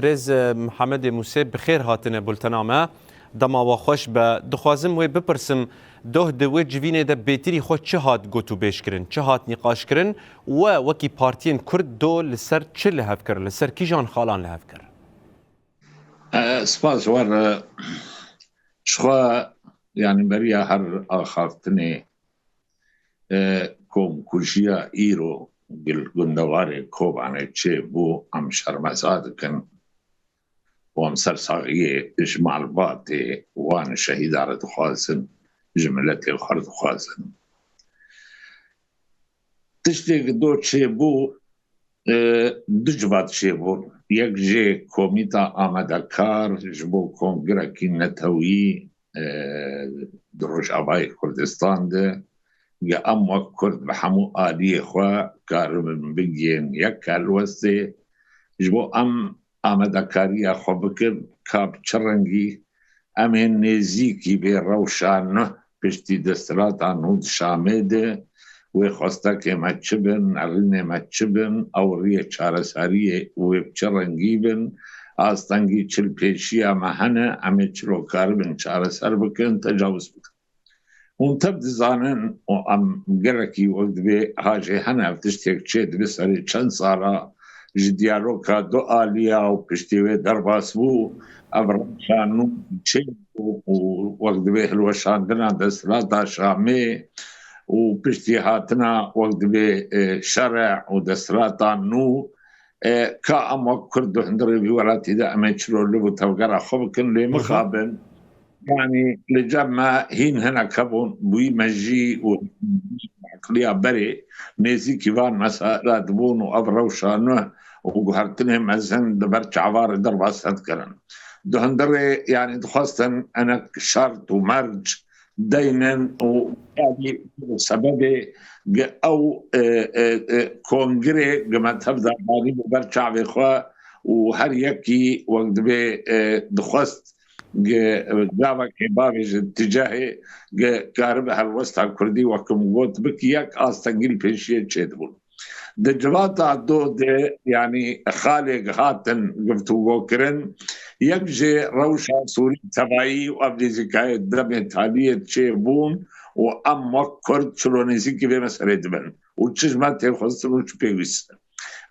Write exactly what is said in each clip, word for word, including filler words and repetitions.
Birêz, e, Mihemedê Mûsê, bi xêr hatine bultena me. Dema we xweş be. Dixwazim wê bipirsim, doh di wê civînê de bêtirî xwe çi hat got û bêj kirin, çi hat nîqaş kirin, we wekî partiyên Kurd do li ser çi li hev kir, li ser kîjan xalan li hev kir? E, spas we re. Ji xwe, yanî beriya her axaftinê, e, komkujiya îro gil gundewarê Kobanê çêbû, em şermeza dikin û em sersaxiyê ji malbatê wan şehîda re dixwazin, ji miletê xwe re dixwazin. Tiştê ku do çêbû, e, du civat çêbûn. Yek jê Komîta Amadekar ji bo Kongrekî Netewî, e, di Rojavayê Kurdistan de, ge em wek Kurd bi hemû aliyê xwe karibin bigihên yek helwestê, ji bo em amadekariya xwe bikin, ka bi çi rengî em ê nêzîkî vê rewşa nuh piştî desthilata nû di Şamê de, wê xwestekê me çi bin, nerînê me çi bin, ew riyê çareseriyê wê bi çi rengî bin, astengî çi li pêşiya me hene, em ê çilo karibin çareser bikin, tecawuz bikin. Hûn tev dizanin û em gelekî wek divê ha jê hene ev tiştek çê dibe serê çend sala ji diyaloga du aliya û piştî wê derbas bû, ev rewşa nû çê bû û wek divê hilweşandina desthilata Şamê û piştî hatina wek divê, e, şere û desthilata nû, e, ka em wek Kurd di hundirê vî welatî de em ê çilo liv û tevgera xwe bikin, lê Hı hı. mixabin, yanî li cem me hîn hinek hebûn, bûyî mejî û eqliya berê nêzîkî van mesela dibûn û ev rewşa nuh û guhertinê mezin di ber çavan re derbas nedikirin. Di hundirê, yanî dixwestin hinek şert û merc deynin û yanî sebebê ge ew, e, e, e, kongirê ge me tev de danî bi ber çavê xwe û her yekî wek divê, e, dixwest ge gavekê bavêje tîcahê ge karibe helwesta kurdî wek min got bik yek astengî li pêşiyê çêdibûn. Di civata do de, yanî xalê hatin guftûgo kirin, yek jê rewşa Sûrî tevayî û ev nêzîkayê demê taliyê çêbûn û em wek Kurd çilo nêzîkî vê meselê dibin û çi ji me tê xwestin û çi pêwîst e.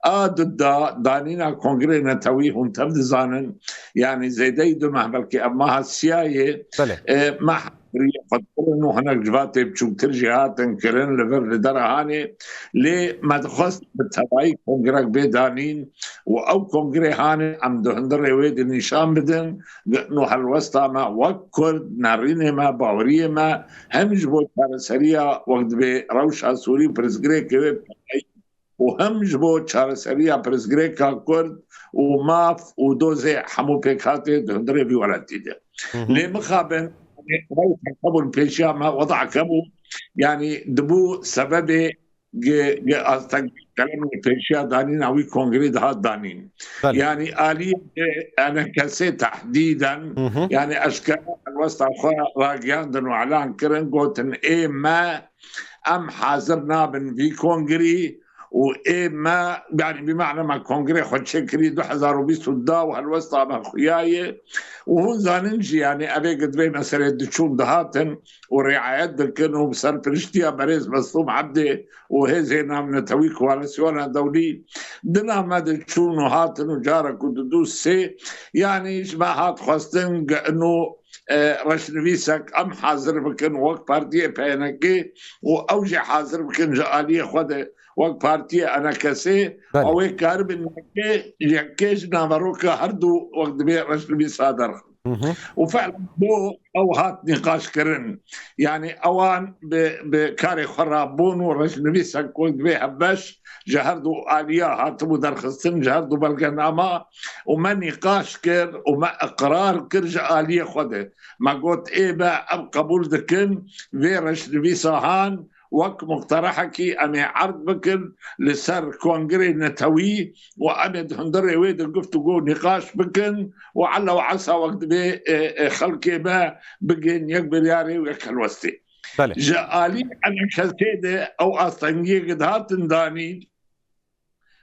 A du da danîna Kongrê Netewî hûn tev dizanin, yanî zêdeyî du meh, belkî ev meha siyayê, Belê. e, meh riyê xwe dikirin û hinek civatê biçûktir jî hatin kirin li vir li dera hanê. Lê me dixwest bi tevayî kongrek bê danîn û ew kongrê hanê em di hundirê wê de nîşan bidin, û helwesta me wek Kurd, nerînê me, baweriyê me, hem ji bo çareseriya wek dibê rewşa Sûrî û pirsgirêkê wê û hem ji bo çareseriya pirsgirêka Kurd û maf û dozê hemû pêkhatê di hundirê vî welatî de. Hı hı. Lê mixabin, rewşeke bûn pêşiya me, wedake bû, yanî dibû sebebê ge, ge asteng qelemê pêşiya danîna wî kongrê dihat danîn. Belê. Yanî aliyê E N K S tehdîden, Hı hı. yanî eşkere helwesta xwe ragiyandin û elan kirin, gotin, ê me, em hazir nabin vî kongrî û ê me, yanî bi mane me kongrê xwe çêkirî du hezar û bîst û da û helwesta me xuya ye. Û hûn zanin jî, yanî evê gi divê meselê diçûn dihatin û riayet dikin û bi serpiriştiya berêz Meslûm Ebdê û hêzê navnetewî koalîsyona dewlî dina me diçûn û hatin û carek û didu sê, yanî ji me hat xwestin gi ino, e, reşnivîsek em hazir bikin wek partiyê P Y N K û ew jî hazir bikin ji aliyê xwe de wek partiyê E N K S'ê, Belê. ew ê karibin yekê, yekê ji naveroka her du wek dibê reşnivîsa derxin. Hı hı. Û fe'len bo ew hat nîqaş kirin. Yanî ewan bi, bi karê xwe rabûn û reşnivîsek wek dibê hevbeş ji her du aliya hatibû derxistin, ji her du belgenama û me nîqaş kir û me iqrar kir ji aliyê xwe de. Me got, ê be, em qebûl dikin vê reşnivîsa han wek muqterehekî em ê erd bikin li ser kongrê netewî û em ê di hundirê wê de guftûgo û nîqaş bikin û ella û esa wek divê, e, e, xelkê me bigihên yek biryarê û yek helwestê. Belê. Ji alî E N K S'ê de ew astengiyê ki dihatin danîn,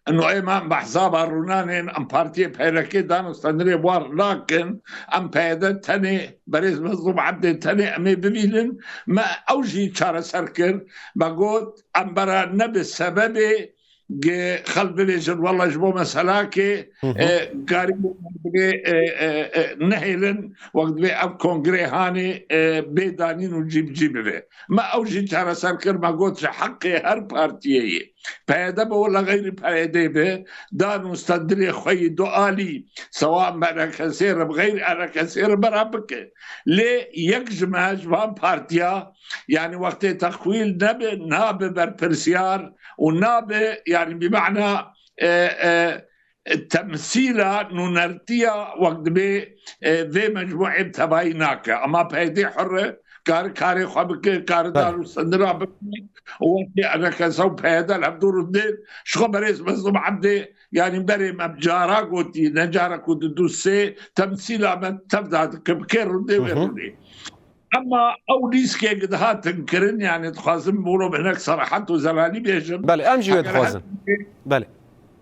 Ino ê me em bi hesaba rûnanên em partiyê P D K dan û stendirê war nakin, em P Y D tenê, berêz Mezlûm Ebdê tenê em ê bibînin, me ew jî çareser kir, me got, em bera ne bi sebebê gi xelk bibêjin, wela ji bo meselakê, Hı hı. e, karî bê, e, e, e, nehêlin, wek dibê ev kongrê hanê, e, bê danîn û cî bi cî bibe. Me ew jî çareser kir, me got, ji heqê her partiyê ye. P Y D be wela xeyrî P Y D be, dan û stendirê xwe yî du alî, sewa em bi R K S'ê re, bi xeyrî R K S'ê re bera bike. Lê yek ji me, ji van partiya, yanî wextê texwîl nebe, nabe berpirsiyar û nabe, yanî bi mana, e, e, temsîla nûnertiya wek dibê, e, vê mecmûê bi tevayî nake. Ama P Y D hur e, kare karê xwe bike, kare Belê. dar û sendira bike. Û wextê R K S û P Y D li hevdû rûdin, ji xwe berêz Mezlûm Ebdê, yanî berê me bi cara gotî, ne cara ku di du sê temsîla me tev da dike, bi kê rûdê Hı wê hı. rûdê. Ema ew lîstkê dihatin kirin, yanî dixwazim bûro bi hinek serehet û zelalî bêjim. Belê, em jî wê Eger dixwazin. her Belê.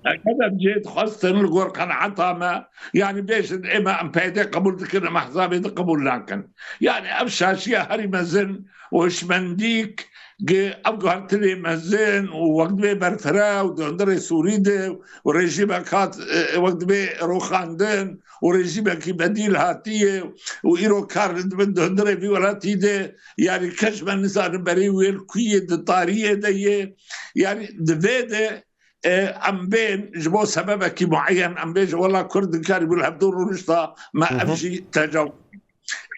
Eger em jê dixwestin li gor qenaeta me, yanî bêjin ê me em P Y D qebûl dikin, em ehzabê di qebûl nakin. Yanî ev şaşiya herî mezin û hişmendîk gi ev guhertinê mezin û wek dibê berfire û di hundirê Sûrî de û rejîmek hat, e, wek dibê rûxandin û rejîmekî bedîl hatiye û îro kar dibin di hundirê vî welatî de, yanî keç me nizanin berê wê li ku yê, di tariyê de ye. Yanî di vê de, e, em bên ji bo sebebekî mueyen, em bêjin wela Kurd dikarîbû li hevdû rûnişta, me Hı ev hı. jî tecawuz.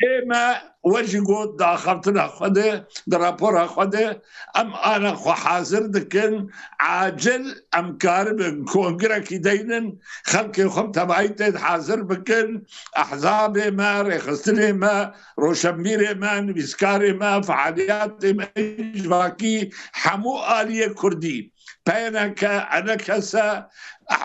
Ê me we jî got di axaftina xwe de, di rapora xwe de, em ana xwe hazir dikin, acil em karibin kongrekî deynin, xelkê xwe bi tevayî tê de hazir bikin, ehzabê me, rêxistinê me, roşenbîrê me, nivîskarê me, fealiyatê me, civakî, hemû aliyê Kurdî. P Y D, R K S,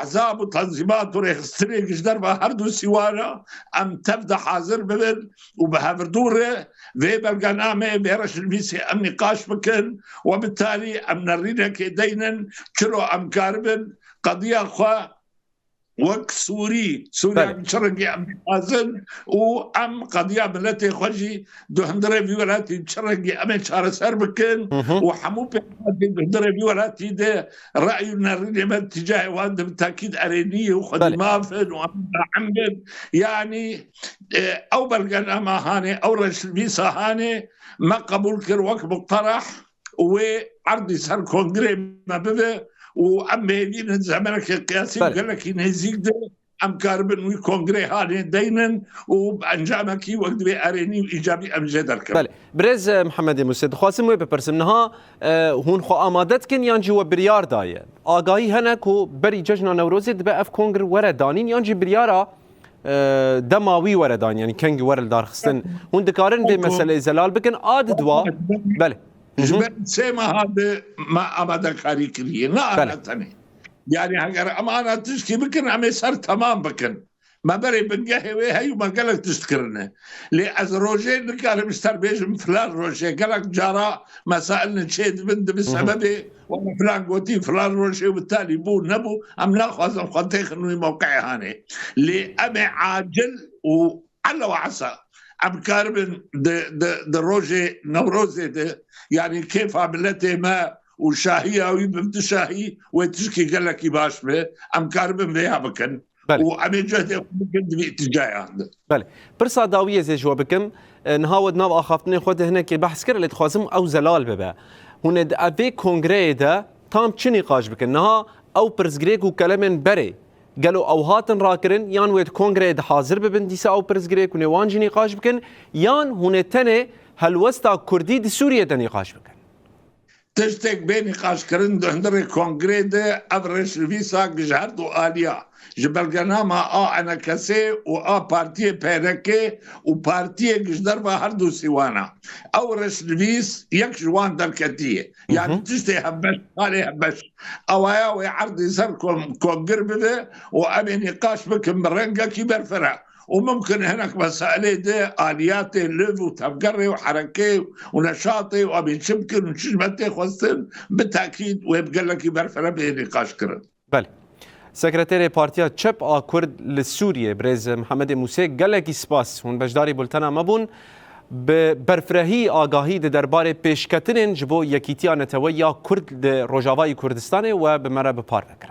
ehzab û tenzîmat û rêxistinê ji derva her du sîwana em tev de hazir bibin û bi hevdû re vê belgenameyê, vê reşnivîsê em nîqaş bikin û bi tarî em nerînekê deynin, çilo em karibin qediya xwe wek Sûrî, Sûriya Belê. bi çi rengî em dixwazin û em qediya miletê xwe jî di hundirê vî welatî bi çi rengî em ê çareser bikin Hı hı. û hemû pêkhatên di hundirê vî welatî de rey û nerînê me tîcahê wan de bi tekîd erênî û xwedî Belê. maf in û em daim bin. Yanî, e, ew belgenama hanê, ew reşnivîsa hanê me qebûl kir wek muqtereh û wê erdî ser kongrê me bibe û em bihêvînin zemenekê qiyasî û Belê. gelekî nêzîk de em karibin wî kongrê hanê deynin û bi encamekî wek divê erênî û îcabî em jê derkevin. Belê. Birêz, e, Mihemedê Mûsê, dixwazim wê bipirsim. Niha, e, hûn xwe amade dikin yan jî we biryar daye? Agahî hene ku berî cejna Newrozê dibe ev kongr were danîn yan jî biryara, e, dema wî were danîn, yanî kengî were li dar xistin? Hûn dikarin vê Eko. meseleyê zelal bikin? A di dua. Belê. Hı Ji hı. ber sê meha de me amadekarî kiriye. Ne Belê. ana tenê. Yanî heger em ana tişkî bikin, em ê ser temam bikin. Me berê bingehê wê heyî û me gelek tişt kirine. Lê ez rojê nikarim ji te re bêjim filan rojê. Gelek cara mesail ne çê dibin, dibi Hı hı. sebebê wela filan gotî, filan rojê û bi talî bû, nebû. Em naxwazin xwe têxin wî mewqeyê hanê. Lê em ê acil û ele we esa em karibin di, di, di rojê Newrozê de, yanî kêfa miletê me û şahiya wî bi di şahî wê tişkî gelekî baş be, em karibin vêya bikin. Belê. Û em ê cehdê xwe bikin di vî îtîcayan de. Belê. Pirsa dawiyê zê ji we bikim. E, niha we di nav axaftinê xwe de hinekê behs kir, lê dixwazim ew zelal bibe. Hûn ê di ev vê kongreyê de tam çi nîqaş bikin? Niha ew pirsgirêk û kelemên berê, gelo ew hatin rakirin, yan wê di kongreyê de hazir bibin dîsa ew pirsgirêk hûn ê wan jî nîqaş bikin, yan hûn ê tenê helwesta Kurdî di Sûriyê de nîqaş bikin? Tiştek bê nîqaşkirin di hundirê kongrê de ev reşnivîsa ji her du aliya, ji belgenama A N K S û a partiyê P D K û partiyê ji derva her du sîwana. Ew reşnivîs yek ji wan derketiye. Hı hı. Yani tiştê hevbeş, halê hevbeş. Ewaya wê erdî ser kon-, kongir bibe û em ê nîqaş bikin bi rengekî berfireh. Û mimkin hinek meselê de aliyatê liv û tevgerê û herekê û neşatê û em ê çi bikin û çi ji me tê xwestin, bi tekîd wê bi gelekî berfireh bê nîqaş kirin. Belê. Sekreterê Partiya Çep a Kurd li Sûriyê, birêz Mihemedê Mûsê, gelekî spas hûn beşdarî bultena me bûn. Bi berfirehî agahî di derbarê pêşketinên ji bo yekîtiya neteweyî ya Kurd di Rojavayî Kurdistanê we bi me re bi parve kir.